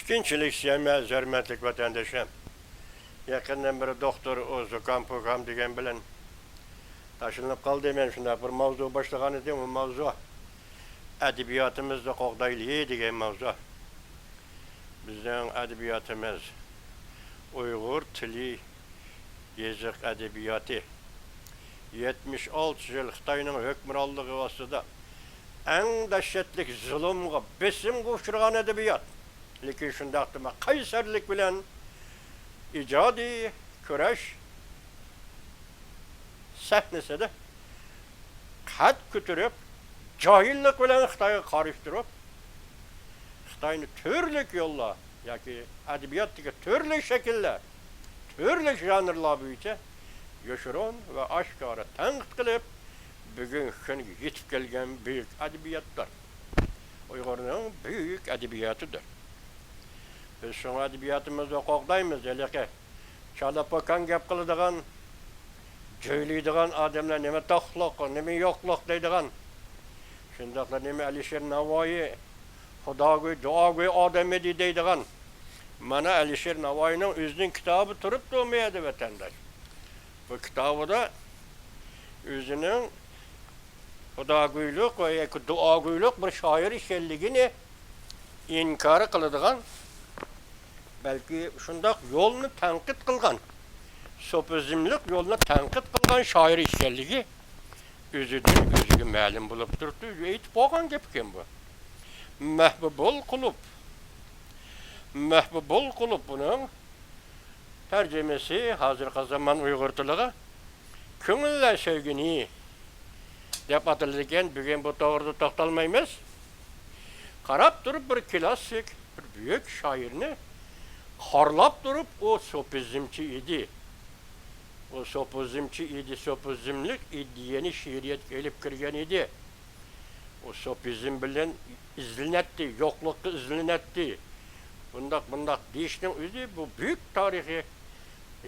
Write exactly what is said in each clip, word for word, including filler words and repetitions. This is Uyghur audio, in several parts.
ئىككىنچى لېكسىيەم، ئەزىز ھۆرمەتلىك ۋەتەندىشىم. يېقىندىن بېرى دوختۇر ئۇ زۇكام پۇكام دېگەن بىلەن تاشلىنىپ قالدى. مەن شۇنداق بىر ماۋزۇ باشلىغان ئىدىم، ئۇ ماۋزۇ «ئەدەبىياتىمىزنى قوغدايلى» دېگەن ماۋزۇ. بىزنىڭ ئەدەبىياتىمىز ئۇيغۇر تىلى، يېزىق ئەدەبىياتى. يەتمىش ئالتە يىل خىتاينىڭ ھۆكۈمرانلىقى ئاستىدا ئەڭ دەھشەتلىك زۇلۇمغا، بېسىمغا ئۇچرىغان ئەدەبىيات. لېكىن شۇنداقتىمۇ قەيسەرلىك بىلەن ئىجادىي كۈرەش سەھنىسىدە قەد كۆتۈرۈپ، جاھىللىق بىلەن خىتايغا قارشى تۇرۇپ، خىتاينى تۈرلۈك يوللار ياكى ئەدەبىياتتىكى تۈرلۈك شەكىللەر، تۈرلۈك ژانىرلار بويىچە يوشۇرۇن ۋە ئاشكارا تەنقىد قىلىپ، بۈگۈنكى كۈنگە يېتىپ كەلگەن بۈيۈك ئەدەبىياتتۇر. ئۇيغۇرنىڭ بۈيۈك ئەدەبىياتىدۇر. بىز شۇڭا ئەدەبىياتىمىزنى قوغدايمىز. ھېلىقى چالا پوكان گەپ قىلىدىغان، جۆيلەيدىغان ئادەملەر نېمە توقلۇق، نېمە يوقلۇق دەيدىغان. شۇنداقلا نېمە ئەلىشىر ناۋايى خۇداگوي، دۇئاگوي ئادەم ئىدى دەيدىغان. مانا ئەلىشىر ناۋايىنىڭ ئۆزىنىڭ كىتابى تۇرۇپتۇ مۇ يەردە، ۋەتەنداش. بۇ كىتابىدا ئۆزىنىڭ خۇداگويلۇق ۋە ياكى دۇئاگويلۇق بىر شائىر ئىكەنلىكىنى ئىنكار قىلىدىغان، بەلكى شۇنداق يولنى تەنقىد قىلغان، سوپىزملىق يولنى تەنقىد قىلغان شائىر ئىكەنلىكى ئۆزىدىن ئۆزىگە مەلۇم بولۇپ تۇرۇپتۇ. ئۆزى ئېيتىپ قويغان گەپكەن بۇ. مەھبۇبۇل قۇلۇپ. مەھبۇبۇل قۇلۇپ بۇنىڭ تەرجىمىسى ھازىرقى زامان ئۇيغۇر تىلىغا كۆڭۈللەر سۆيگىنى دەپ ئاتىلىدىكەن. بۈگۈن بۇ توغرىدا توختالمايمىز. قاراپ تۇرۇپ بىر كلاسسىك، بىر بۈيۈك شائىرنى خارلاپ تۇرۇپ، ئۇ سوپىزمچى ئىدى. ئۇ سوپىزمچى ئىدى، سوپىزملىق ئىدىيەنى شېئىرىيەتكە ئېلىپ كىرگەن ئىدى. ئۇ سوپىزم بىلەن ئىزدىنەتتى، يوقلۇققا ئىزدىنەتتى. بۇنداق، بۇنداق دېيىشنىڭ ئۆزى بۇ بۈيۈك تارىخىي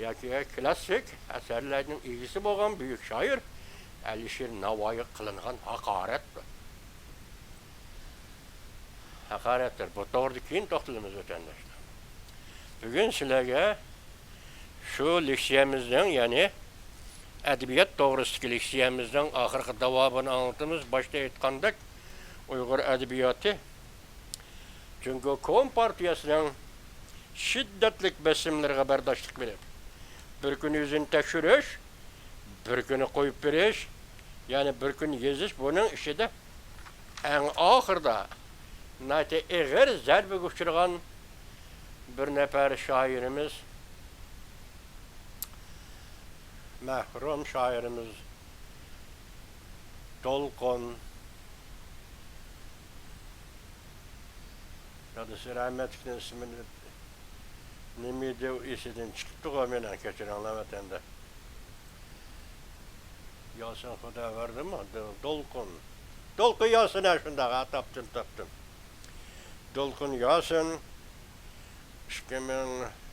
ياكى كلاسسىك ئەسەرلەرنىڭ ئىگىسى بولغان بۈيۈك شائىر ئەلىشىر ناۋايىغا قىلىنغان ھاقارەتتۇر. ھاقارەتتۇر. بۇ توغرىدا كېيىن توختىلىمىز، ۋەتەنداشلار. بۈگۈن سىلەرگە شۇ لېكسىيەمىزنىڭ، يەنى ئەدەبىيات توغرىسىدىكى لېكسىيەمىزنىڭ ئاخىرقى داۋامىنى ئاڭلىتىمىز. باشتا ئېيتقاندەك، ئۇيغۇر ئەدەبىياتى جۇڭگو كومپارتىيەسىنىڭ شىددەتلىك بېسىملىرىغا بەرداشلىق بېرىپ، بىر كۈنى ئۆزىنى تەكشۈرۈش، بىر كۈنى قويۇپ بېرىش، يەنى بىر كۈنى يېزىش، بۇنىڭ ئىچىدە ئەڭ ئاخىرىدا ناھايىتى ئېغىر زەربىگە ئۇچرىغان بىر نەپەر شائىرىمىز، مەھرۇم شائىرىمىز دولقۇن، دادىسى رەھمەتلىكنىڭ ئىسمى نېمە ئىدى، ئۇ ئېسىدىن چىقىپتىغۇ مېنىڭ، كەچۈرۈڭلار ۋەتەندە. ياسىن خۇدابەردىمۇ؟ دو-، دولقۇن. دولقۇن ياسىن، ھە، شۇنداق، ھە، تاپتىم، تاپتىم. دولقۇن ياسىن ئىككى مىڭ،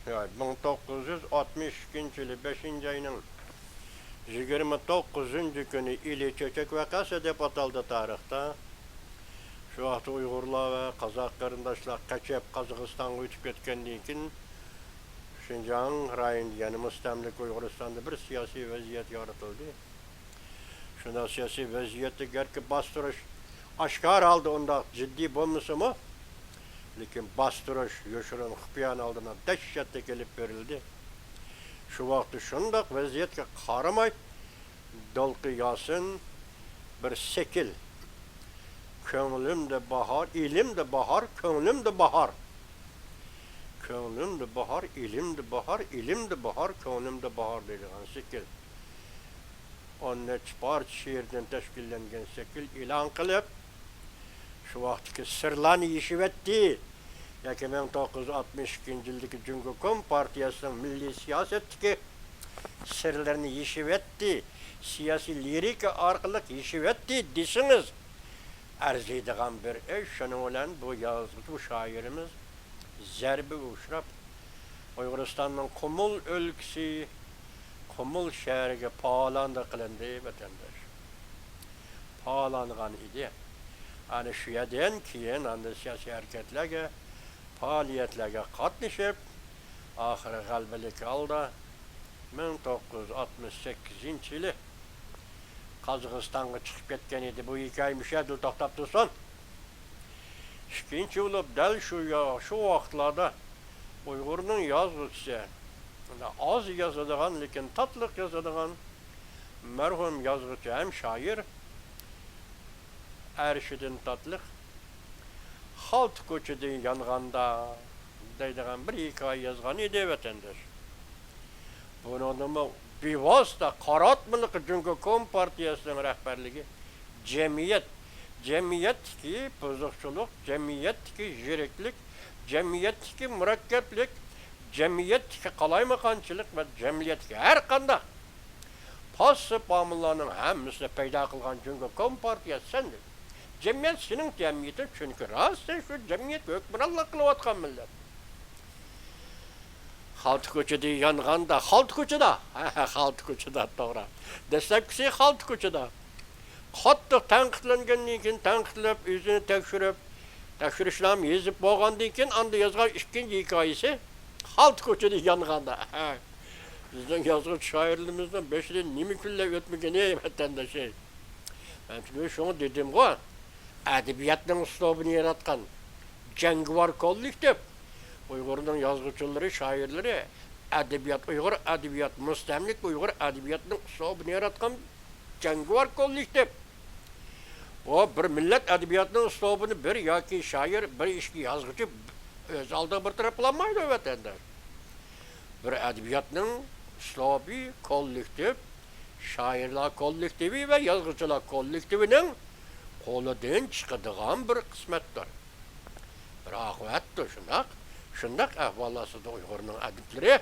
يا، مىڭ توققۇز يۈز ئاتمىش ئىككىنچى يىلى بەشىنچى ئاينىڭ يىگىرمە توققۇزىنچى كۈنى ئىلى چۆچەك ۋەقەسى دەپ ئاتالدى تارىختا. شۇ ۋاقىتتا ئۇيغۇرلار ۋە قازاق قېرىنداشلار قېچىپ قازاقىستانغا ئۆتۈپ كەتكەندىن كېيىن، شىنجاڭ رايونىدا، يەنى مۇستەملىكە ئۇيغۇرىستاندا بىر سىياسىي ۋەزىيەت يارىتىلدى. شۇنداق سىياسىي ۋەزىيەتتە گەرچە باستۇرۇش ئاشكارا ھالدا ئۇنداق جىددىي بولمىسىمۇ، لېكىن باستۇرۇش يوشۇرۇن خۇپىيانە ھالدا دەھشەتلىك ئېلىپ بېرىلدى. شۇ ۋاقىتتا شۇنداق ۋەزىيەتكە قارىماي، دولقۇن ياسىن بىر سېكىل، «كۆڭلۈمدە باھار، ئېلىمدە باھار، كۆڭلۈمدە باھار. كۆڭلۈمدە باھار، ئېلىمدە باھار، ئېلىمدە باھار، كۆڭلۈمدە باھار» دەيدىغان سېكىل. ئون نەچچە پارچە شېئىردىن تەشكىللەنگەن سېكىل ئېلان قىلىپ، شۇ ۋاقىتتىكى سىرلارنى يېشىۋەتتى. ياكى مىڭ توققۇز يۈز ئاتمىش ئىككىنچى يىلدىكى جۇڭگو كومپارتىيەسىنىڭ مىللىي سىياسەتتىكى سىرلىرىنى يېشىۋەتتى، سىياسىي لىرىكا ئارقىلىق يېشىۋەتتى دېسىڭىز، ئەرزىيدىغان بىر ئىش. شۇنىڭ بىلەن بۇ يازغۇچى، بۇ شائىرىمىز زەربىگە ئۇچراپ، ئۇيغۇرىستاننىڭ قۇمۇل ئۆلكىسى، قۇمۇل شەھىرىگە پالاندە قىلىندى، ۋەتەنداش. پالانغان ئىدى. ئەنە شۇ يەردىن كېيىن ئاندىن سىياسىي ھەرىكەتلەرگە پائالىيەتلەرگە قاتنىشىپ، ئاخىرى غەلىبىلىك ھالدا مىڭ توققۇز يۈز ئاتمىش سەككىزىنچى يىلى قازاقىستانغا چىقىپ كەتكەن ئىدى. بۇ ھېكايە مۇشۇ يەردىلا توختاپ تۇرسۇن. ئىككىنچى بولۇپ، دەل شۇ يا-، شۇ ۋاقىتلاردا ئۇيغۇرنىڭ يازغۇچىسى، ئاز يازىدىغان، لېكىن تاتلىق يازىدىغان مەرھۇم يازغۇچى ھەم شائىر ئەرشىدىن تاتلىق «خالتا كوچىدا يانغاندا» دەيدىغان بىر ھېكايە يازغان ئىدى، ۋەتەنداش. بۇنىڭدىمۇ بىۋاسىتە قاراتمىلىق جۇڭگو كومپارتىيەسىنىڭ رەھبەرلىكى جەمئىيەت، جەمئىيەتتىكى بۇزۇقچىلىق، جەمئىيەتتىكى يىرىكلىك، جەمئىيەتتىكى مۇرەككەپلىك، جەمئىيەتتىكى قالايمىقانچىلىق ۋە جەمئىيەتتىكى ھەر قانداق پاسسىپ ئامىللارنىڭ ھەممىسىنى پەيدا قىلغان جۇڭگو كومپارتىيەسى سەندىن. جەمئىيەت سېنىڭ جەمئىيىتىڭ، چۈنكى راست سەن شۇ جەمئىيەتكە ھۆكۈمرانلىق قىلىۋاتقان مىللەت. خالتا كوچىدا يانغاندا، خالتا كوچىدا، ھە، خالتا كوچىدا، توغرا. دەسلەپكىسى خالتا كوچىدا. قاتتىق تەنقىدلەنگەندىن كېيىن، تەنقىدلەپ، ئۆزىنى تەكشۈرۈپ، تەكشۈرۈشنامە يېزىپ بولغاندىن كېيىن، ئاندا يازغان ئىككىنچى ھېكايىسى خالتا كوچىدا يانغاندا. ھە. بىزنىڭ يازغۇچى شائىرلىرىمىزنىڭ بېشىدىن نېمە كۈنلەر ئۆتمىگىنى، ۋەتەنداشلار. مەن شۇڭا دېدىمغۇ، ئەدەبىياتنىڭ ئۇسلۇبىنى ياراتقان جەڭگىۋار كوللېكتىپ، ئۇيغۇرنىڭ يازغۇچىلىرى، شائىرلىرى، ئەدەبىيات، ئۇيغۇر ئەدەبىيات، مۇستەملىكە ئۇيغۇر ئەدەبىياتىنىڭ ئۇسلۇبىنى ياراتقان جەڭگىۋار كوللېكتىپ. ئۇ بىر مىللەت ئەدەبىياتىنىڭ ئۇسلۇبىنى بىر ياكى شائىر، بىر ئىككى يازغۇچى ئۆز ئالدىغا بىر تەرەپ قىلالمايدۇ، ۋەتەنداش. بىر ئەدەبىياتنىڭ ئۇسلۇبى كوللېكتىپ، شائىرلار كوللېكتىۋى ۋە يازغۇچىلار كوللېكتىۋىنىڭ قولىدىن چىقىدىغان بىر قىسمەتتۇر. بىر ئاقىۋەتتۇر، شۇنداق. شۇنداق ئەھۋال ئاستىدا ئۇيغۇرنىڭ ئەدىبلىرى،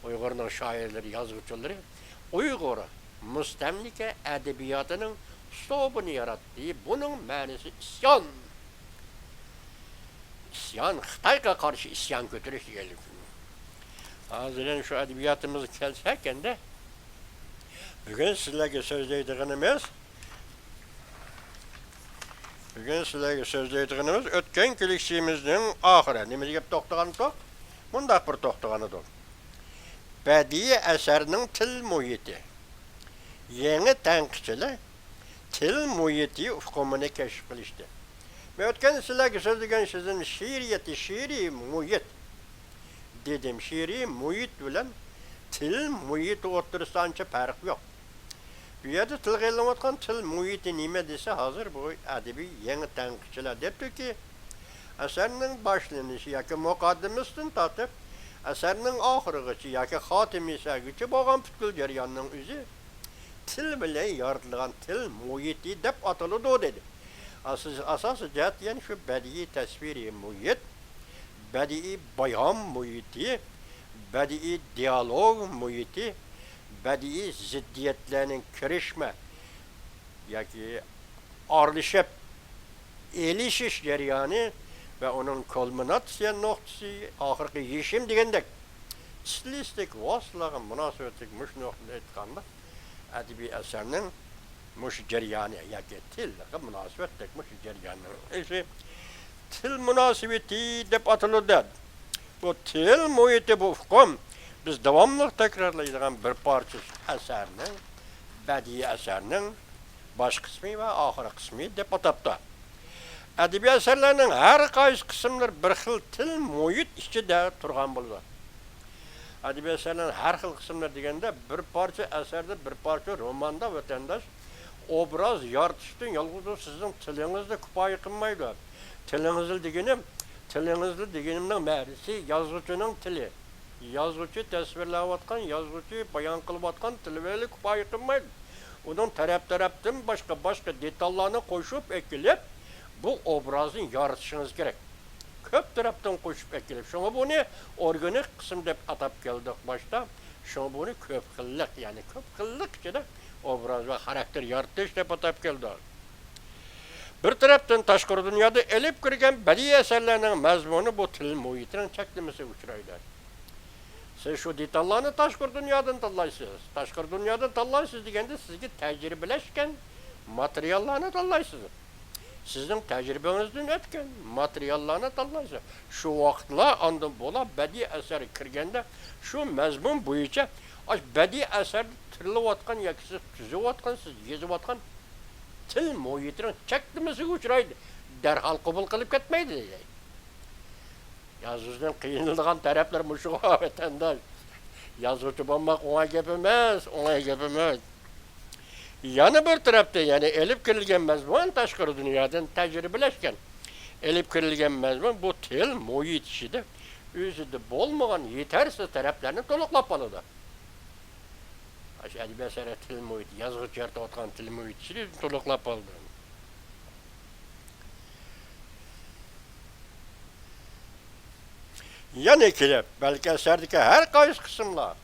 ئۇيغۇرنىڭ شائىرلىرى، يازغۇچىلىرى ئۇيغۇر مۇستەملىكە ئەدەبىياتىنىڭ ئۇسلۇبىنى ياراتتى. بۇنىڭ مەنىسى ئىسيان. ئىسيان، خىتايغا قارشى ئىسيان كۆتۈرۈش دېگەنلىك. ھازىر ئەنە شۇ ئەدەبىياتىمىزغا كەلسەك ئەمدى، بۈگۈن سىلەرگە سۆزلەيدىغىنىمىز، بۈگۈن سىلەرگە سۆزلەيدىغىنىمىز ئۆتكەن كېلىشىمىزنىڭ ئاخىرى. نېمە دەپ توختىغانىدۇق؟ مۇنداق بىر توختىغانىدۇق. بەدىئىي ئەسەرنىڭ تىل مۇھىتى. يېڭى تەنقىدچىلەر تىل مۇھىتى ئۇقۇمىنى كەشىپ قىلىشتى. مەن ئۆتكەندە سىلەرگە سۆزلىگەن سۆزۈم شېئىرىيەتتە شېئىرىي مۇھىت دېدىم. شېئىرىي مۇھىت بىلەن تىل مۇھىتى ئوتتۇرىسىدا ئانچە پەرق يوق. بۇ يەردە تىلغا ئېلىنىۋاتقان تىل مۇھىتى نېمە دېسە، ھازىر بۇ ئەدەبىي يېڭى تەنقىدچىلەر دەپتۇكى، ئەسەرنىڭ باشلىنىشى ياكى مۇقەددىمىسىدىن تارتىپ، ئەسەرنىڭ ئاخىرىغىچە ياكى خاتىمىسىگىچە بولغان پۈتكۈل جەرياننىڭ ئۆزى تىل بىلەن يارىتىلغان تىل مۇھىتى دەپ ئاتىلىدۇ، دېدى. ئاساس-، ئاساسىي جەھەت يەنە شۇ بەدىئىي تەسۋىرىي مۇھىت، بەدىئىي بايان مۇھىتى، بەدىئىي دىئالوگ مۇھىتى، بەدىئىي زىددىيەتلەرنىڭ كىرىشمە ياكى ئارىلىشىپ ئېلىشىش جەريانى ۋە ئۇنىڭ كۇلمىناتسىيە نۇقتىسى، ئاخىرقى يېشىم دېگەندەك، ئىستىلىستىك ۋاسىتىلەرگە مۇناسىۋەتلىك مۇشۇ نۇقتىدا ئېيتقاندا، ئەدەبىي ئەسەرنىڭ مۇشۇ جەريانى ياكى تىلغا مۇناسىۋەتلىك مۇشۇ جەرياننىڭ ئىشى تىل مۇناسىۋىتى دەپ ئاتىلىدۇ. بۇ تىل مۇھىتى، بۇ ئۇقۇم بىز داۋاملىق تەكرارلايدىغان بىر پارچە ئەسەرنىڭ، بەدىئىي ئەسەرنىڭ باش قىسمى ۋە ئاخىر قىسمى دەپ ئاتاپتۇ. ئەدەبىي ئەسەرلەرنىڭ ھەر قايسى قىسىملىرى بىر خىل تىل مۇھىت ئىچىدە تۇرغان بولىدۇ. ئەدەبىي ئەسەرلەرنىڭ ھەر خىل قىسىملىرى دېگەندە، بىر پارچە ئەسەردە، بىر پارچە روماندا، ۋەتەنداش، ئوبراز يارىتىشتىن يالغۇز سىزنىڭ تىلىڭىزلا كۇپايە قىلمايدۇ. تىلىڭىزلا دېگىنىم، تىلىڭىزلا دېگىنىمنىڭ مەنىسى يازغۇچىنىڭ تىلى. يازغۇچى تەسۋىرلەۋاتقان، يازغۇچى بايان قىلىۋاتقان تىلى بىلەنلا كۇپايە قىلمايدۇ. ئۇنىڭ تەرەپ-تەرەپتىن باشقا-باشقا دېتاللارنى قوشۇپ ئەكېلىپ، بۇ ئوبرازنى يارىتىشىڭىز كېرەك. كۆپ تەرەپتىن قوشۇپ ئەكېلىپ، شۇڭا بۇنى ئورگانىك قىسىم دەپ ئاتاپ كەلدۇق باشتا. شۇڭا بۇنى كۆپ خىللىق، يەنى كۆپ خىللىق ئىچىدە ئوبراز ۋە خاراكتېر يارىتىش دەپ ئاتاپ كەلدۇق. بىر تەرەپتىن تاشقىرى دۇنيادا ئېلىپ كىرگەن بەدىئىي ئەسەرلەرنىڭ مەزمۇنى بۇ تىل مۇھىتىنىڭ چەكلىمىسىگە ئۇچرايدۇ. سىز شۇ دېتاللارنى تاشقىرى دۇنيادىن تاللايسىز. تاشقىرى دۇنيادىن تاللايسىز دېگەندە، سىزگە تەجرىبىلەشكەن ماتېرىياللارنى تاللايسىز. سىزنىڭ تەجرىبىڭىزدىن ئۆتكەن ماتېرىياللارنى تاللايسىز. شۇ ۋاقىتلا ئاندىن بولا بەدىئىي ئەسەرگە كىرگەندە، شۇ مەزمۇن بويىچە، ئاشۇ بەدىئىي ئەسەردە تىللىۋاتقان ياكى سىز تۈزۈۋاتقان، سىز يېزىۋاتقان تىل مۇھىتىنىڭ چەكلىمىسىگە ئۇچرايدۇ. دەرھال قوبۇل قىلىپ كەتمەيدۇ، دەيدۇ. يازغۇچىنىڭ قىينىلىدىغان تەرەپلىرى مۇشۇغۇ، ۋەتەنداش. يازغۇچى بولماق ئوڭاي گەپ ئەمەس، ئوڭاي گەپ ئەمەس. يەنە بىر تەرەپتىن، يەنى ئېلىپ كىرىلگەن مەزمۇن تاشقىرى دۇنيادىن تەجرىبىلەشكەن. ئېلىپ كىرىلگەن مەزمۇن بۇ تىل مۇھىتى ئىچىدە ئۆزىدە بولمىغان يېتەرسىز تەرەپلەرنى تولۇقلاپ ئالىدۇ. ئاشۇ ئەدەبىي ئەسەر تىل مۇھىتى، يازغۇچى يارىتىۋاتقان تىل مۇھىتى ئىچىدە تولۇقلاپ ئالىدۇ. يەنە كېلىپ، بەلكى ئەسەردىكى ھەر قايسى قىسىملار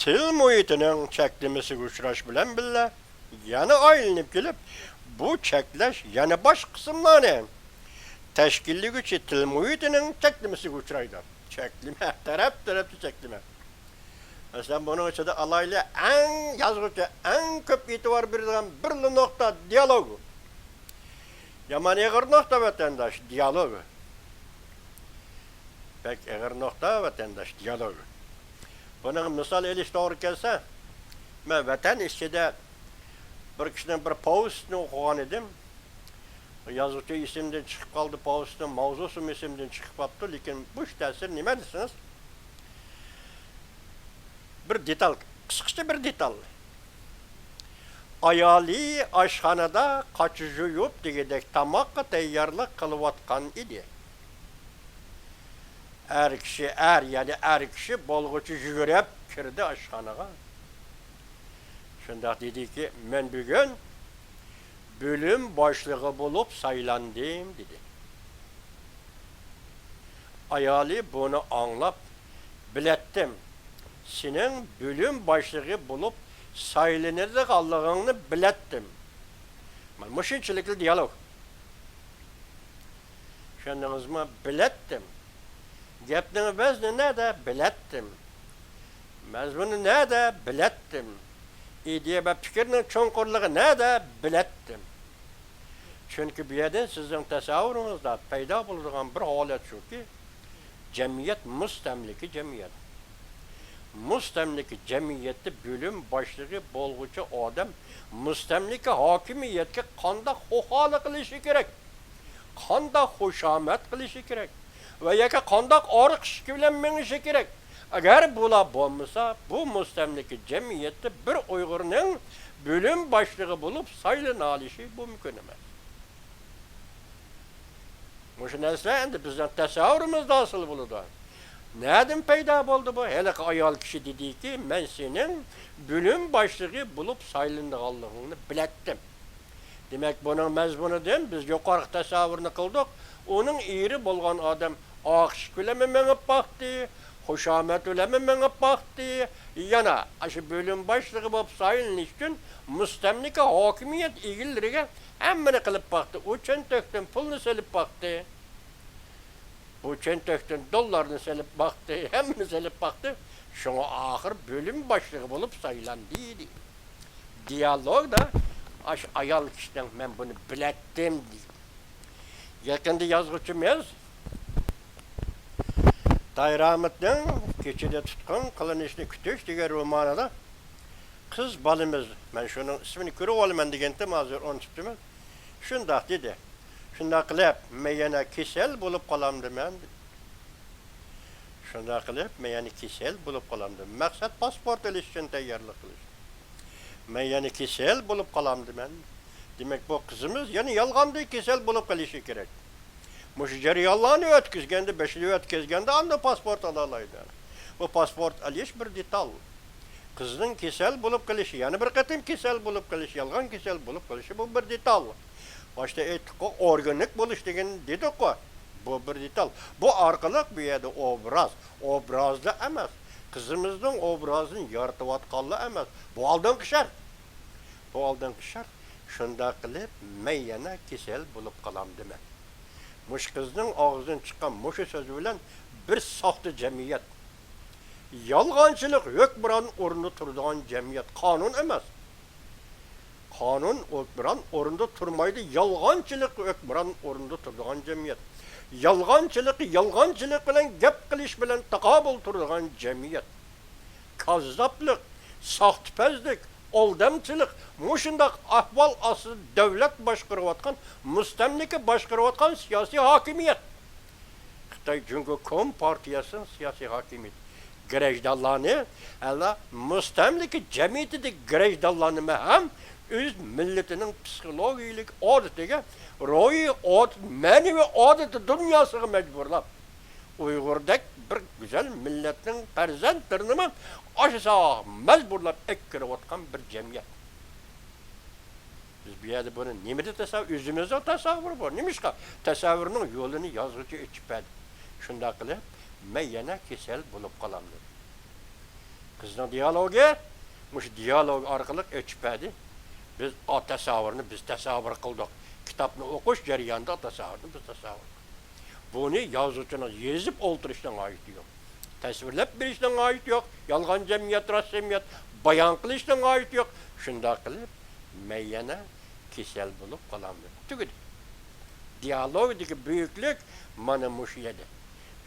تىل مۇھىتىنىڭ چەكلىمىسىگە ئۇچراش بىلەن بىللە، يەنە ئايلىنىپ كېلىپ، بۇ چەكلەش يەنە باشقا قىسىملارنى تەشكىللىگۈچى تىل مۇھىتىنىڭ چەكلىمىسىگە ئۇچرايدۇ. چەكلىمە، تەرەپ-تەرەپتە چەكلىمە. مەسىلەن، بۇنىڭ ئىچىدە ئالايلى، ئەڭ يازغۇچى ئەڭ كۆپ ئېتىبار بېرىدىغان بىرلا نۇقتا، دىيالوگ. يامان ئېغىر نۇقتا، ۋەتەنداش، دىيالوگ. بەك ئېغىر نۇقتا، ۋەتەنداش، دىيالوگ. بۇنىڭغا مىسال ئېلىش توغرا كەلسە، مەن ۋەتەن ئىچىدە بىر كىشىنىڭ بىر پوۋېستىنى ئوقۇغان ئىدىم. يازغۇچى ئېسىمدىن چىقىپ قالدى، پوۋېستنىڭ ماۋزۇسىمۇ ئېسىمدىن چىقىپ قاپتۇ، لېكىن بۇ تەسىر نېمە دېسىڭىز، بىر دېتال، قىسقىچە بىر دېتال. ئايالى ئاشخانىدا قاچا يۇيۇپ دېگۈدەك تاماققا تەييارلىق قىلىۋاتقان ئىدى. ئەر كىشى، ئەر، يەنى ئەر كىشى بولغۇچە يۈگۈرۈپ كىردى ئاشخانىغا. شۇنداق دېدىكى، مەن بۈگۈن بۆلۈم باشلىقى بولۇپ سايلاندىم، دېدى. ئايالى بۇنى ئاڭلاپ، بىلەتتىم، سېنىڭ بۆلۈم باشلىقى بولۇپ سايلىنىدىغانلىقىڭنى بىلەتتىم. مانا مۇشۇنچىلىكلا دىيالوگ. چۈشەندىڭىزمۇ؟ بىلەتتىم. گەپنىڭ ۋەزنى نەدە؟ بىلەتتىم. مەزمۇنى نەدە؟ بىلەتتىم. ئىدىيە ۋە پىكىرنىڭ چوڭقۇرلۇقى نەدە؟ بىلەتتىم. چۈنكى بۇ يەردىن سىزنىڭ تەسەۋۋۇرىڭىزدا پەيدا بولىدىغان بىر ھالەت شۇكى، جەمئىيەت مۇستەملىكە جەمئىيەت. مۇستەملىكە جەمئىيەتتە بۆلۈم باشلىقى بولغۇچە ئادەم مۇستەملىكە ھاكىمىيەتكە قانداق خوخالا قىلىشى كېرەك؟ قانداق خۇشامەت قىلىشى كېرەك؟ ۋە ياكى قانداق ئارقا ئىشىكى بىلەن مېڭىشى كېرەك؟ ئەگەر بۇلار بولمىسا، بۇ مۇستەملىكە جەمئىيەتتە بىر ئۇيغۇرنىڭ بۆلۈم باشلىقى بولۇپ سايلىنالىشى مۇمكىن ئەمەس. مۇشۇ نەرسىلەر ئەمدى بىزنىڭ تەسەۋۋۇرىمىزدا ھاسىل بولىدۇ. نەدىن پەيدا بولدى بۇ؟ ھېلىقى ئايال كىشى دېدىكى، مەن سېنىڭ بۆلۈم باشلىقى بولۇپ سايلىنىدىغانلىقىڭنى بىلەتتىم. دېمەك، بۇنىڭ مەزمۇنىدىن بىز يۇقىرىقى تەسەۋۋۇرنى قىلدۇق. ئۇنىڭ ئېرى بولغان ئادەم ئاق ئىشىك بىلەنمۇ مېڭىپ باقتى، خۇشامەت بىلەنمۇ مېڭىپ باقتى. يەنە ئاشۇ بۆلۈم باشلىقى بولۇپ سايلىنىش ئۈچۈن مۇستەملىكە ھاكىمىيەت ئىگىلىرىگە ھەممىنى قىلىپ باقتى. ئۇ چۆنتەكتىن پۇلنى سېلىپ باقتى. بۇ چۆنتەكتىن دوللارنى سېلىپ باقتى، ھەممىنى سېلىپ باقتى. شۇڭا ئاخىر بۆلۈم باشلىقى بولۇپ سايلاندى، دېدى. دىيالوگدا ئاشۇ ئايال كىشىنىڭ مەن بۇنى بىلەتتىم، دېدى. يېقىندا يازغۇچىمىز تايىر ئاھمەتنىڭ كېچىدە تۇتقۇن قىلىنىشنى كۈتۈش دېگەن رومانىدا قىز بالىمىز، مەن شۇنىڭ ئىسمىنى كۆرۈۋالىمەن دېگەنتىم، ھازىر ئۇنتۇپتىمەن، شۇنداق دېدى. شۇنداق قىلىپ، مەن يەنە كېسەل بولۇپ قالامدىمەن، دېدى. شۇنداق قىلىپ، مەن يەنە كېسەل بولۇپ قالامدىمەن. مەقسەت پاسپورت ئېلىش ئۈچۈن تەييارلىق قىلىش. مەن يەنە كېسەل بولۇپ قالامدىمەن. دېمەك، بۇ قىزىمىز يەنە يالغاندىن كېسەل بولۇپ قېلىشى كېرەك. مۇشۇ جەريانلارنى ئۆتكۈزگەندە، بېشىنى ئۆتكۈزگەندە، ئاندىن پاسپورت ئالالايدۇ. بۇ پاسپورت ئېلىش بىر دېتال. قىزنىڭ كېسەل بولۇپ قېلىشى، يەنە بىر قېتىم كېسەل بولۇپ قېلىشى، يالغان كېسەل بولۇپ قېلىشى، بۇ بىر دېتال. باشتا ئېيتتۇققۇ، ئورگانىك بولۇش دېگەن دېدۇققۇ، بۇ بىر دېتال. بۇ ئارقىلىق بۇ يەردە ئوبراز، ئوبرازلا ئەمەس، قىزىمىزنىڭ ئوبرازىنى يارىتىۋاتقانلا ئەمەس، بۇ ئالدىنقى شەرت. بۇ ئالدىنقى شەرت. شۇنداق قىلىپ، مەن يەنە كېسەل بولۇپ قالامدىمەن. مۇشۇ قىزنىڭ ئاغزىدىن چىققان مۇشۇ سۆزى بىلەن بىر ساختا جەمئىيەت، يالغانچىلىق ھۆكۈمران ئورنىدا تۇرىدىغان جەمئىيەت، قانۇن ئەمەس. قانۇن ھۆكۈمران ئورنىدا تۇرمايدۇ، يالغانچىلىق ھۆكۈمران ئورنىدا تۇرىدىغان جەمئىيەت. يالغانچىلىقى يالغانچىلىق بىلەن، گەپ قىلىش بىلەن تاقابىل تۇرىدىغان جەمئىيەت. كاززاپلىق، ساختىپەزلىك، ئالدامچىلىق، مۇشۇنداق ئەھۋال ئاستىدا دۆلەت باشقۇرۇۋاتقان، مۇستەملىكە باشقۇرۇۋاتقان سىياسىي ھاكىمىيەت. خىتاي جۇڭگو كومپارتىيەسىنىڭ سىياسىي ھاكىمىيىتى گىرەجدانلارنى، ھەلا مۇستەملىكە جەمئىيىتىدىكى گىرەجدانلارنىمۇ ھەم ئۆز مىللىتىنىڭ پسىخولوگىيىلىك ئادىتىگە، روھىي ئادەت، مەنىۋى ئادىتى دۇنياسىغا مەجبۇرلاپ، ئۇيغۇردەك بىر گۈزەل مىللەتنىڭ پەرزەنتلىرىنىمۇ ئاشۇ ساغا مەجبۇرلاپ ئەكىرىۋاتقان بىر جەمئىيەت. بىز بۇ يەردە بۇنى نېمىدە تەسەۋۋۇر؟ ئۆزىمىزنىڭ تەسەۋۋۇرى بۇ. نېمىشقا؟ تەسەۋۋۇرنىڭ يولىنى يازغۇچى ئېچىپ بەردى. شۇنداق قىلىپ، مەن يەنە كېسەل بولۇپ قالامدىم. قىزنىڭ دىيالوگى، مۇشۇ دىيالوگ ئارقىلىق ئېچىپ بەردى. بىز ئا تەسەۋۋۇرنى بىز تەسەۋۋۇر قىلدۇق. كىتابنى ئوقۇش جەريانىدا تەسەۋۋۇرنى بىز تەسەۋۋۇر قىلدۇق. بۇنى يازغۇچىنىڭ يېزىپ ئولتۇرۇشنىڭ ھاجىتى يوق. تەسۋىرلەپ بېرىشنىڭ ھاجىتى يوق. يالغان جەمئىيەت، راست جەمئىيەت بايان قىلىشنىڭ ھاجىتى يوق. شۇنداق قىلىپ، مەن يەنە كېسەل بولۇپ قالامدىم. تۈگىدى. دىيالوگدىكى بۈيۈكلۈك مانا مۇشۇ يەردە.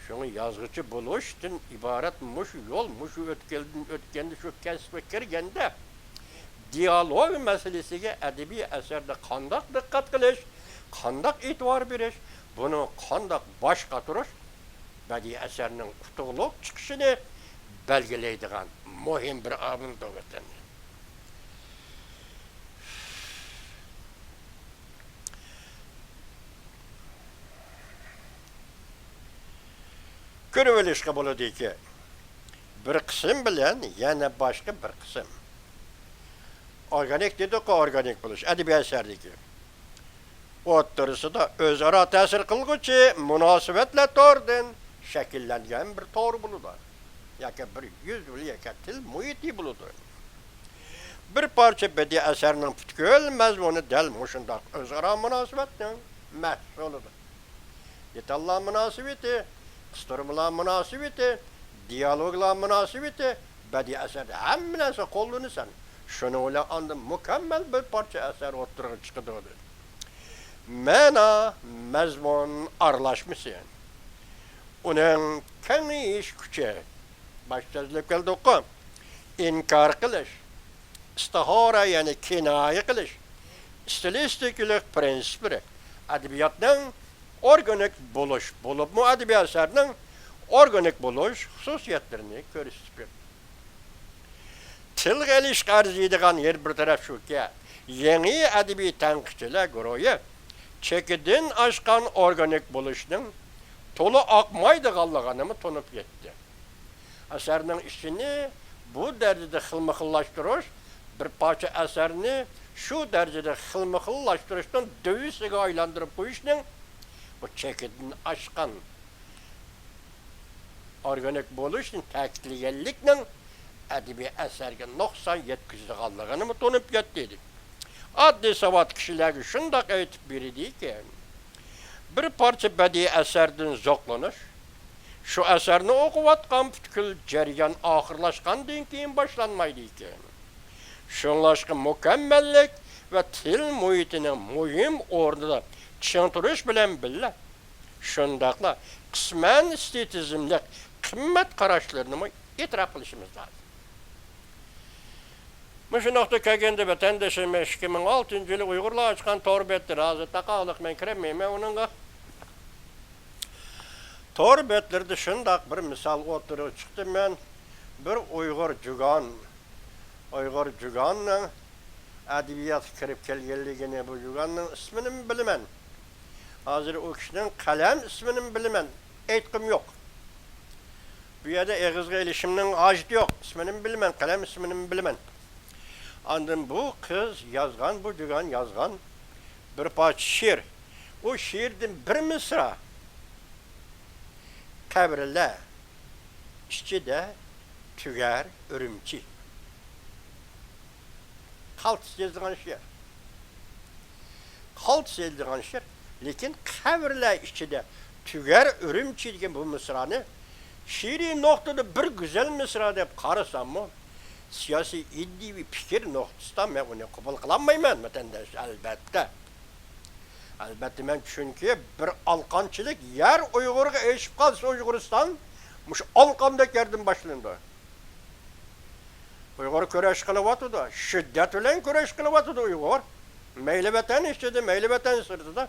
شۇڭا يازغۇچى بولۇشتىن ئىبارەت مۇشۇ يول، مۇشۇ ئۆتكەلدىن ئۆتكەندە، شۇ كەسىپكە كىرگەندە، دىيالوگ مەسىلىسىگە ئەدەبىي ئەسەردە قانداق دىققەت قىلىش، قانداق ئېتىبار بېرىش، بۇنىڭ قانداق باش قاتۇرۇش بەدىئىي ئەسەرنىڭ ئۇتۇقلۇق چىقىشىنى بەلگىلەيدىغان مۇھىم بىر ئامىلدۇر، ۋەتەندە. كۆرۈۋېلىشقا بولىدۇكى، بىر قىسىم بىلەن يەنە باشقا بىر قىسىم. ئورگانىك دېدۇققۇ، ئورگانىك بولۇش ئەدەبىي ئەسەردىكى. ئوتتۇرىسىدا ئۆزئارا تەسىر قىلغۇچى مۇناسىۋەتلەر تورىدىن شەكىللەنگەن بىر تور بولىدۇ. ياكى بىر يۈز ياكى تىل مۇھىتى بولىدۇ. بىر پارچە بەدىئىي ئەسەرنىڭ پۈتكۈل مەزمۇنى دەل مۇشۇنداق ئۆزئارا مۇناسىۋەتنىڭ مەھسۇلىدۇر. دېتاللار مۇناسىۋىتى، قىستۇرمىلار مۇناسىۋىتى، دىيالوگلار مۇناسىۋىتى، بەدىئىي ئەسەردە ھەممە نەرسە قوللىنىسەن. شۇنىڭ بىلەن ئاندىن مۇكەممەل بىر پارچە ئەسەر ئوتتۇرىغا چىقىدۇ. مەنا، مەزمۇن ئارىلاشمىسى. ئۇنىڭ كېڭىيىش كۈچى. باشتا سۆزلەپ كەلدۇققۇ. ئىنكار قىلىش، ئىستىئارە، يەنى كىنايە قىلىش، ئىستىلىستىكىلىق پىرىنسىپلىرى ئەدەبىياتنىڭ ئورگانىك بولۇش، بولۇپمۇ ئەدەبىي ئەسەرنىڭ ئورگانىك بولۇش خۇسۇسىيەتلىرىنى كۆرسىتىپ بېرىدۇ. تىلغا ئېلىشقا ئەرزىيدىغان يەنە بىر تەرەپ شۇكى، يېڭى ئەدەبىي تەنقىدچىلەر گۇرۇھى چېكىدىن ئاشقان ئورگانىك بولۇشنىڭ تولا ئاقمايدىغانلىقىنىمۇ تونۇپ يەتتى. ئەسەرنىڭ ئىچىنى بۇ دەرىجىدە خىلمۇخىللاشتۇرۇش، بىر پارچە ئەسەرنى شۇ دەرىجىدە خىلمۇخىللاشتۇرۇشنىڭ دۆۋىسىگە ئايلاندۇرۇپ قويۇشنىڭ بۇ چېكىدىن ئاشقان ئورگانىك بولۇشنى تەكىتلىگەنلىكنىڭ ئەدەبىي ئەسەرگە نۇقسان يەتكۈزىدىغانلىقىنىمۇ تونۇپ يەتتى ئىدى. ئاددىي ساۋات كىشىلەرگە شۇنداق ئېيتىپ بېرىدىكى، بىر پارچە بەدىئىي ئەسەردىن زوقلىنىش شۇ ئەسەرنى ئوقۇۋاتقان پۈتكۈل جەريان ئاخىرلاشقاندىن كېيىن باشلانمايدىكەن. شۇڭلاشقا مۇكەممەللىك ۋە تىل مۇھىتىنىڭ مۇھىم ئورنىدا چىڭ تۇرۇش بىلەن بىللە، شۇنداقلا قىسمەن ئېستېتىزملىق قىممەت قاراشلىرىنىمۇ ئېتىراپ قىلىشىمىز لازىم. مۇشۇ نۇقتا كەلگەندە، ۋەتەندىشىم ئىككى مىڭ ئالتىنچى يىلى ئۇيغۇرلار ئاچقان تور بەتلىرى، ھازىر تاقاقلىق، مەن كىرەلمەيمەن ئۇنىڭغا. تور بەتلىرىدە شۇنداق بىر مىسال ئوتتۇرىغا چىقتى، مەن بىر ئۇيغۇر جۇگان، ئۇيغۇر جۇگاننىڭ ئەدەبىياتقا كىرىپ كەلگەنلىكىنى، بۇ جۇگاننىڭ ئىسمىنىمۇ بىلىمەن. ھازىر ئۇ كىشىنىڭ قەلەم ئىسمىنىمۇ بىلىمەن. ئېيتقۇم يوق. بۇ يەردە ئېغىزغا ئېلىشىمنىڭ ھاجىتى يوق. ئىسمىنىمۇ بىلىمەن، قەلەم ئىسمىنىمۇ بىلىمەن. ئاندىن بۇ قىز يازغان، بۇ جۇگان يازغان بىر پارچە شېئىر. ئۇ شېئىردىن بىر مىسرا: قەبرىلەر ئىچىدە تۈگەر ئۈرۈمچى. قالتىس يېزىلغان شېئىر. قالتىس يېزىلغان شېئىر. لېكىن قەبرىلەر ئىچىدە تۈگەر ئۈرۈمچى دېگەن بۇ مىسرانى شېئىرىي نۇقتىدا بىر گۈزەل مىسرا دەپ قارىساممۇ، سىياسىي ئىدىيىۋى پىكىر نۇقتىسىدا مەن ئۇنى قوبۇل قىلالمايمەن، ۋەتەنداش، ئەلۋەتتە. ئەلۋەتتە، مەن، چۈنكى بىر ئالقانچىلىك يەر ئۇيغۇرغا ئېشىپ قالسا، ئۇيغۇرىستان مۇشۇ ئالقاندەك يەردىن باشلىنىدۇ. ئۇيغۇر كۈرەش قىلىۋاتىدۇ، شىددەت بىلەن كۈرەش قىلىۋاتىدۇ ئۇيغۇر. مەيلى ۋەتەن ئىچىدە، مەيلى ۋەتەن سىرتىدا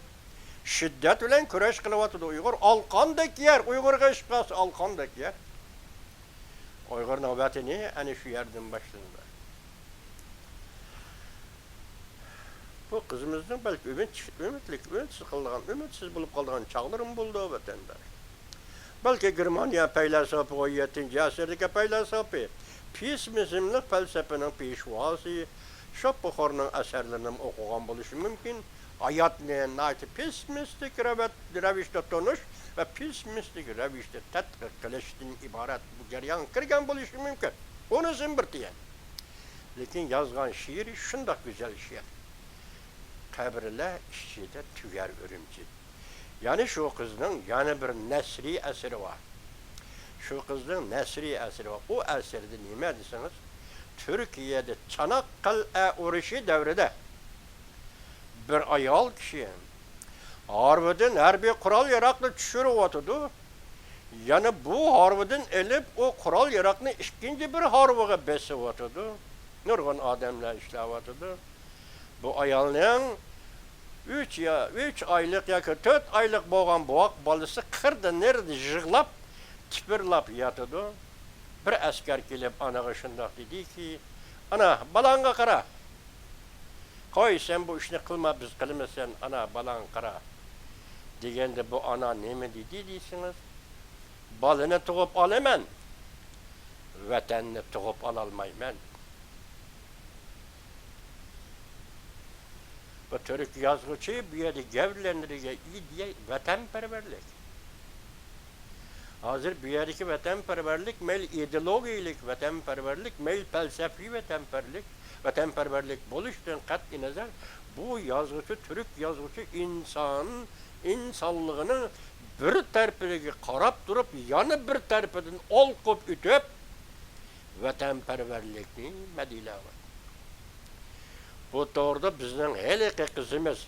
شىددەت بىلەن كۈرەش قىلىۋاتىدۇ ئۇيغۇر. ئالقاندەك يەر، ئۇيغۇرغا ئېشىپ قالسا ئالقاندەك يەر. ئۇيغۇرنىڭ ۋەتىنى ئەنە شۇ يەردىن باشلىنىدۇ. بۇ قىزىمىزنىڭ بەلكى ئۈمىد، ئۈمىدلىك، ئۈمىدسىز قالىدىغان، ئۈمىدسىز بولۇپ قالىدىغان چاغلىرىمۇ بولىدۇ، ۋەتەنداش. بەلكى گېرمانىيە پەيلاسوپى، ئون يەتتىنچى ئەسىردىكى پەيلاسوپى، پېسسىمىزملىق پەلسەپىنىڭ پېشۋاسى شوپېنھاۋېرنىڭ ئەسەرلىرىنىمۇ ئوقۇغان بولۇشى مۇمكىن. ھاياتنى ناھايىتى پېسسىمىستىك رەۋەت-، رەۋىشتە تونۇش ۋە پېسسىمىستىك رەۋىشتە تەتقىق قىلىشتىن ئىبارەت بۇ جەريانغا كىرگەن بولۇشى مۇمكىن. ئۇنىسىمۇ بىر تېگىن. لېكىن يازغان شېئىرى شۇنداق گۈزەل شېئىر. قەبرىلەر ئىچىدە تۈگەر ئۈرۈمچى. يەنى شۇ قىزنىڭ يەنە بىر نەسرىي ئەسىرى بار. شۇ قىزنىڭ نەسرىي ئەسىرى بار. ئۇ ئەسىرىدە نېمە دېسىڭىز، تۈركىيەدە چاناققەلئە ئۇرۇشى دەۋرىدە بىر ئايال كىشى ھارۋىدىن ھەربىي قورال-ياراغنى چۈشۈرۈۋاتىدۇ. يەنە بۇ ھارۋىدىن ئېلىپ، ئۇ قورال-ياراغنى ئىككىنچى بىر ھارۋىغا بېسىۋاتىدۇ. نۇرغۇن ئادەملەر ئىشلەۋاتىدۇ. بۇ ئايالنىڭ ئۈچ يا، ئۈچ ئايلىق ياكى تۆت ئايلىق بولغان بوۋاق بالىسى قىردا نېرىدا يىغلاپ، تىپىرلاپ ياتىدۇ. بىر ئەسكەر كېلىپ ئانىغا شۇنداق دېدىكى، «ئانا، بالاڭغا قارا.» «قوي، سەن بۇ ئىشنى قىلما، بىز قىلىمىز، سەن ئانا، بالاڭغا قارا.» دېگەندە بۇ ئانا نېمە دېدى دېسىڭىز، «بالىنى تۇغۇپ ئالىمەن، ۋەتەننى تۇغۇپ ئالالمايمەن.» بۇ تۈرك يازغۇچى بۇ يەردە گەۋدىلەندۈرگەن ئىدىيە ۋەتەنپەرۋەرلىك. ھازىر بۇ يەردىكى ۋەتەنپەرۋەرلىك مەيلى ئىدېئولوگىيەلىك ۋەتەنپەرۋەرلىك، مەيلى پەلسەپىۋى ۋەتەنپەرۋەرلىك، ۋەتەنپەرۋەرلىك بولۇشىدىن قەتئىينەزەر، بۇ يازغۇچى، تۈرك يازغۇچى ئىنسان، ئىنسانلىقىنىڭ بىر تەرىپىگە قاراپ تۇرۇپ، يەنە بىر تەرىپىدىن ئالقىپ ئۆتۈپ، ۋەتەنپەرۋەرلىكنى مەدھىيەلەۋاتىدۇ. بۇ توغرىدا بىزنىڭ ھېلىقى قىزىمىز،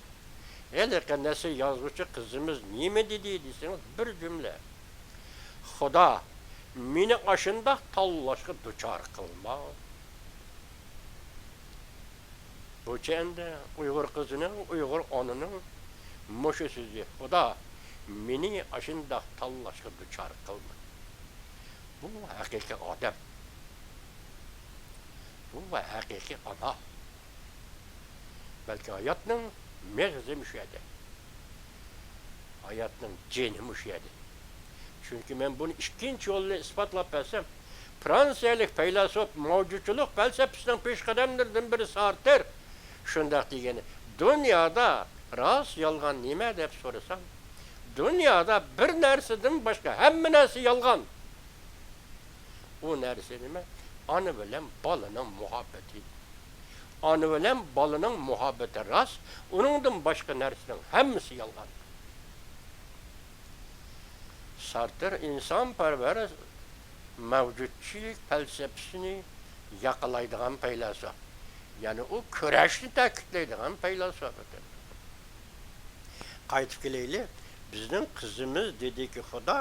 ھېلىقى نەسر يازغۇچى قىزىمىز نېمە دېدى دېسىڭىز، بىر جۈملە، «خۇدا، مېنى ئاشۇنداق تاللاشقا دۇچار قىلما.» بۇ چەندە ئۇيغۇر قىزىنىڭ، ئۇيغۇر ئانىنىڭ مۇشۇ سۆزى، «خۇدا، مېنى ئاشۇنداق تاللاشقا دۇچار قىلما.» بۇ ھەقىقىي ئادەم. بۇ ھەقىقىي ئانا. بەلكى ھاياتنىڭ مېغىزى مۇشۇ يەردە. ھاياتنىڭ جېنى مۇشۇ يەردە. چۈنكى مەن بۇنى ئىككىنچى يول بىلەن ئىسپاتلاپ بەرسەم، فرانسىيەلىك پەيلاسوپ، ماۋجۇچىلىق پەلسەپىسىنىڭ پېشقەدەملىرىدىن بىرى سارتېر شۇنداق دېگەن، «دۇنيادا راست، يالغان نېمە؟» دەپ سورىساڭ، دۇنيادا بىر نەرسىدىن باشقا ھەممە نەرسە يالغان. ئۇ نەرسە نېمە؟ ئانا بىلەن بالىنىڭ مۇھەببىتى. ئانا بىلەن بالىنىڭ مۇھەببىتى راست، ئۇنىڭدىن باشقا نەرسىنىڭ ھەممىسى يالغان. سارتېر ئىنسانپەرۋەر مەۋجۇتچىلىك پەلسەپىسىنى ياقلايدىغان پەيلاسوپ. يەنى ئۇ كۈرەشنى تەكىتلەيدىغان پەيلاسوپ ئىكەن. قايتىپ كېلەيلى، بىزنىڭ قىزىمىز دېدىكى، «خۇدا،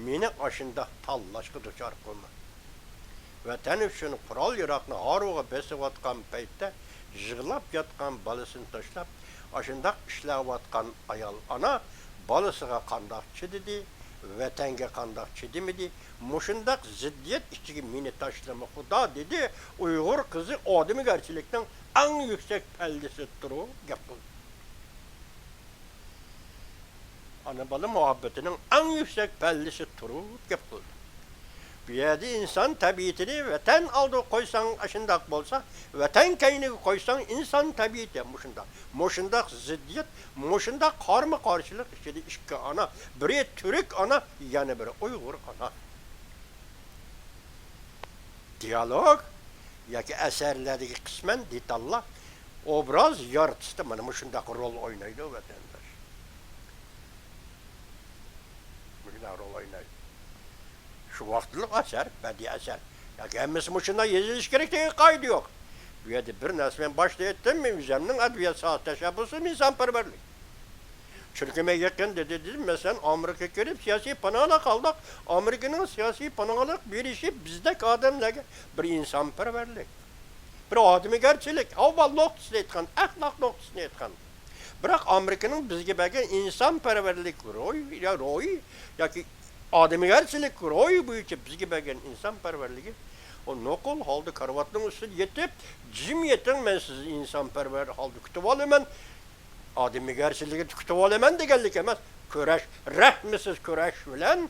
مېنى ئاشۇنداق تاللاشقا دۇچار قىلما.» ۋەتەن ئۈچۈن قورال-ياراغنى ھارۋىغا بېسىۋاتقان پەيتتە يىغلاپ ياتقان بالىسىنى تاشلاپ، ئاشۇنداق ئىشلەۋاتقان ئايال ئانا بالىسىغا قانداق چىدىدى، ۋەتەنگە قانداق چىدىمىدى، «مۇشۇنداق زىددىيەت ئىچىگە مېنى تاشلىما، خۇدا» دېدى. ئۇيغۇر قىزى ئادىمىگەرچىلىكنىڭ ئەڭ يۈكسەك پەللىسىدە تۇرۇپ گەپ قىلدى. ئانا-بالا مۇھەببىتىنىڭ ئەڭ يۈكسەك پەللىسى تۇرۇپ گەپ قىلدى. بۇ يەردە ئىنسان تەبىئىتىنى ۋەتەن ئالدىغا قويساڭ ئاشۇنداق بولسا، ۋەتەن كەينىگە قويساڭ ئىنسان تەبىئىتى مۇشۇنداق. مۇشۇنداق زىددىيەت، مۇشۇنداق قارىمۇ-قارشىلىق ئىچىدە ئىككى ئانا، بىرى تۈرك ئانا، يەنە بىرى ئۇيغۇر ئانا. دىيالوگ ياكى ئەسەرلەردىكى قىسمەن دېتاللار ئوبراز يارىتىشتا مانا مۇشۇنداق رول ئوينايدۇ، ۋەتەنداش. مۇشۇنداق رول ئوينايدۇ. شۇ ۋاقىتلىق ئەسەر، بەدىئىي ئەسەر. ياكى ھەممىسى مۇشۇنداق يېزىلىشى كېرەك دېگەن قائىدە يوق. بۇ يەردە بىر نەرسە، مەن باشتا ئېيتتىم، مېنىڭ ئۆزۈمنىڭ ئەدەبىيات ساھەسى تەشەببۇسىم ئىنسانپەرۋەرلىك. چۈنكى مەن يېقىن دېدى، دېدىم، مەسىلەن، ئامېرىكىغا كىرىپ سىياسىي پاناھلىق ئالدۇق. ئامېرىكىنىڭ سىياسىي پاناھلىق بېرىشى بىزدەك ئادەملەرگە بىر ئىنسانپەرۋەرلىك، بىر ئادىمىيگەرچىلىك، ئەھۋال نۇقتىسىدا ئېيتقان، ئەخلاق نۇقتىسىدا ئېيتقان. بىراق ئامېرىكىنىڭ بىزگە بەرگەن ئىنسانپەرۋەرلىك روھى، يا روھى ياكى ئادەمىيگەرچىلىك روھى بويىچە بىزگە بەرگەن ئىنسانپەرۋەرلىكى، ئۇ نوقۇل ھالدا كارىۋاتنىڭ ئۈستىدە يېتىپ، جىم يېتىڭ، مەن سىزنى ئىنسانپەرۋەر ھالدا كۈتۈۋالىمەن، ئادەمىيگەرچىلىكنى كۈتۈۋالىمەن دېگەنلىك ئەمەس. كۈرەش، رەھمىسىز كۈرەش بىلەن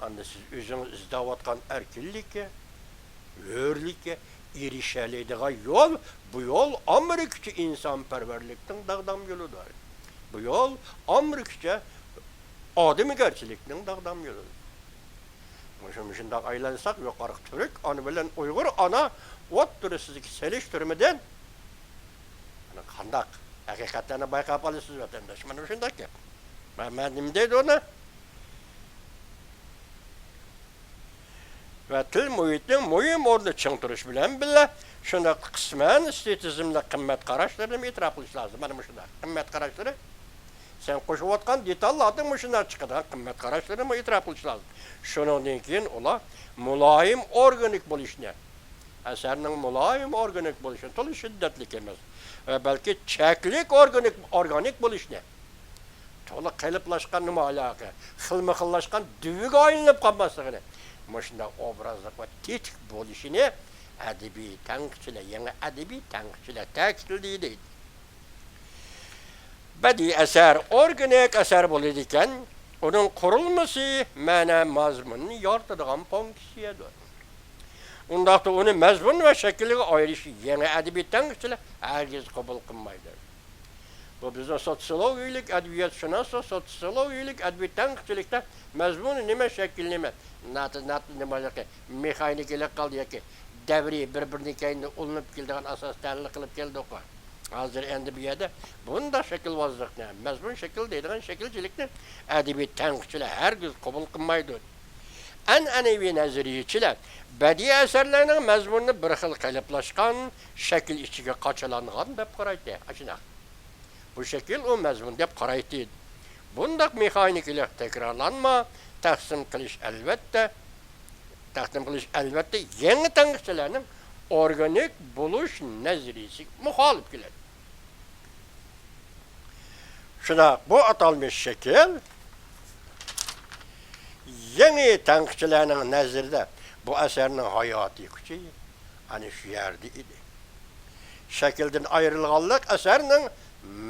ئەمدى سىز ئۆزىڭىز ئىزدەۋاتقان ئەركىنلىككە، ھۆرلۈككە ئېرىشەلەيدىغان يول، بۇ يول ئامېرىكىچە ئىنسانپەرۋەرلىكنىڭ داغدام يولىدۇر. بۇ يول ئامېرىكىچە ئادەمگەرچىلىكنىڭ داغدام يولىدۇر. مۇشۇ، مۇشۇنداق ئايلانساق، يۇقىرىقى تۈرك ئانا بىلەن ئۇيغۇر ئانا ئوتتۇرىسىدىكى سېلىشتۇرمىدىن، مانا قانداق ھەقىقەتلەرنى بايقاپ ئالىسىز، ۋەتەنداش. مانا مۇشۇنداق گەپ. مەن، مەن نېمە دەيدۇ ئۇنى؟ ۋە تىل مۇھىتنىڭ مۇھىم ئورنىدا چىڭ تۇرۇش بىلەن بىللە، شۇنداق قىسمەن ئېستېتىزملىق قىممەت قاراشلىرىنى ئېتىراپ قىلىش لازىم. مانا مۇشۇنداق قىممەت قاراشلىرى، سەن قوشۇۋاتقان دېتاللاردىن مۇشۇنداق چىقىدىغان قىممەت قاراشلىرىنى ئېتىراپ قىلىش لازىم. شۇنىڭدىن كېيىن ئۇلار مۇلايىم ئورگانىك بولۇشنى، ئەسەرنىڭ مۇلايىم ئورگانىك بولۇشىنى، تولا شىددەتلىك ئەمەس ۋە بەلكى چەكلىك ئورگانىك، ئورگانىك بولۇشنى، تولا قېلىپلاشقان نېمە ئالاقە، خىلمۇ خىللاشقان دۈۋىگە ئايلىنىپ قالماسلىقىنى، مۇشۇنداق ئوبرازلىق ۋە تېتىك بولۇشىنى ئەدەبىي تەنقىدچىلەر، يېڭى ئەدەبىي تەنقىدچىلەر تەكىتلىدى دەيدۇ. بەدىئىي ئەسەر ئورگانىك ئەسەر بولىدىكەن، ئۇنىڭ قۇرۇلمىسى مەنە مەزمۇننى يارىتىدىغان فۇنكسىيەدۇر. ئۇنداقتا ئۇنى مەزمۇن ۋە شەكىلگە ئايرىشنى يېڭى ئەدەبىي تەنقىدچىلەر ھەرگىز قوبۇل قىلمايدۇ. بۇ بىزنىڭ سوتسىيولوگىيىلىك ئەدەبىياتشۇناسلار، سوتسىيولوگىيىلىك ئەدەبىي تەنقىدچىلىكتە مەزمۇنى نېمە، شەكلى نېمە، ناتى، ناتى نېمە ياكى مېخانىكىلىق قىلدى ياكى دەۋرى بىر-بىرىدىن كەينىدىن ئۇلىنىپ كېلىدىغان ئاساس تەھلىل قىلىپ كەلدۇققۇ. ھازىر ئەمدى بۇ يەردە بۇنداق شەكىلۋازلىقنى، مەزمۇن شەكىل دەيدىغان شەكىلچىلىكنى ئەدەبىي تەنقىدچىلەر ھەرگىز قوبۇل قىلمايدۇ. ئەنئەنىۋى نەزەرىيەچىلەر بەدىئىي ئەسەرلەرنىڭ مەزمۇنىنى بىر خىل قېلىپلاشقان شەكىل ئىچىگە قاچىلانغان دەپ قارايتتى. ئاشۇنداق. بۇ شەكىل ئۇ مەزمۇن دەپ قارايتتى. بۇنداق مېخانىكىلىق تەكرارلانما تەقسىم قىلىش ئەلۋەتتە، تەقسىم قىلىش ئەلۋەتتە يېڭى تەنقىدچىلەرنىڭ ئورگانىك بولۇش نەزەرىيىسىگە مۇخالىپ كېلىدۇ. شۇنداق، بۇ ئاتالمىش شەكىل يېڭى تەنقىدچىلەرنىڭ نەزىرىدە بۇ ئەسەرنىڭ ھاياتىي كۈچى ئەنە شۇ يەردە ئىدى. شەكىلدىن ئايرىلغانلىق ئەسەرنىڭ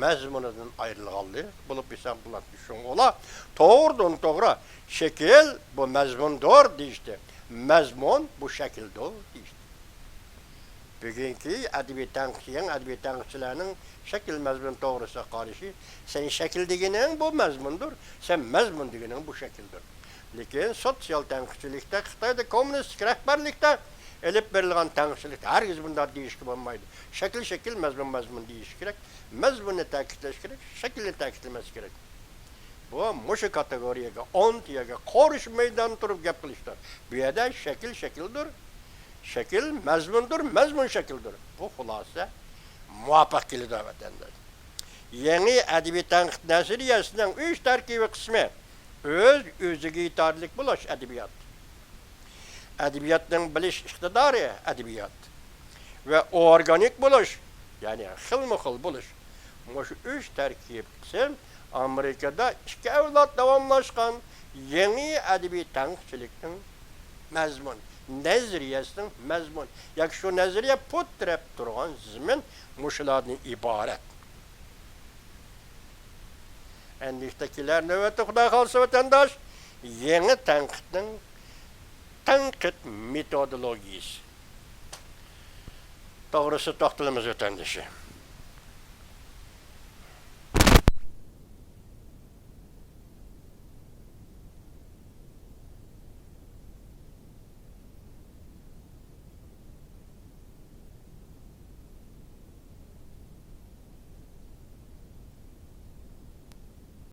مەزمۇنىدىن ئايرىلغانلىق بولۇپ ھېسابلىناتتى. شۇڭا ئۇلار توغرىدىن توغرا «شەكىل بۇ مەزمۇندۇر» دېيىشتى، «مەزمۇن بۇ شەكىلدۇر» دېيىشتى. بۈگۈنكى ئەدەبىي تەنقىدچى، يېڭى ئەدەبىي تەنقىدچىلەرنىڭ شەكىل مەزمۇن توغرىسىدا قارىشى، سەن شەكىل دېگىنىڭ بۇ مەزمۇندۇر، سەن مەزمۇن دېگىنىڭ بۇ شەكىلدۇر. لېكىن سوتسىيال تەنقىدچىلىكتە خىتايدا كوممۇنىستىك رەھبەرلىكتە ئېلىپ بېرىلغان تەنقىدچىلىكتە ھەرگىز بۇنداق دېيىشكە بولمايدۇ. شەكىل شەكىل، مەزمۇن مەزمۇن دېيىش كېرەك. مەزمۇننى تەكىتلەش كېرەك، شەكىلنى تەكىتلىمەس كېرەك. بۇ مۇشۇ كاتېگورىيەگە، ئون تۈيەگە قورشى مەيداندا تۇرۇپ گەپ قىلىشتۇر. بۇ يەردە شەكىل شەكىلدۇر، شەكىل مەزمۇندۇر، مەزمۇن شەكىلدۇر. بۇ خۇلاسە مۇۋاپىق كېلىدۇ، ۋەتەنداش. يېڭى ئەدەبىي تەنقىد نەزەرىيەسىنىڭ ئۈچ تەركىبىي قىسمى: ئۆز، ئۆزىگە يېتەرلىك بولۇش ئەدەبىيات. ئەدەبىياتنىڭ بىلىش ئىقتىدارى ئەدەبىيات ۋە ئورگانىك بولۇش، يەنى خىلمۇ خىل بولۇش. مۇشۇ ئۈچ تەركىب قىسىم ئامېرىكىدا ئىككى ئەۋلاد داۋاملاشقان يېڭى ئەدەبىي تەنقىدچىلىكنىڭ مەزمۇن نەزەرىيەسىنىڭ مەزمۇن ياكى شۇ نەزەرىيە پۇت تىرەپ تۇرغان زېمىن مۇشۇلاردىن ئىبارەت. ئەندىكىدە كېلەر نۆۋەتتە، خۇدا خالىسا، ۋەتەنداش، يېڭى تەنقىدنىڭ تەنقىد مېتودولوگىيىسى توغرىسىدا توختىلىمىز، ۋەتەندىشى.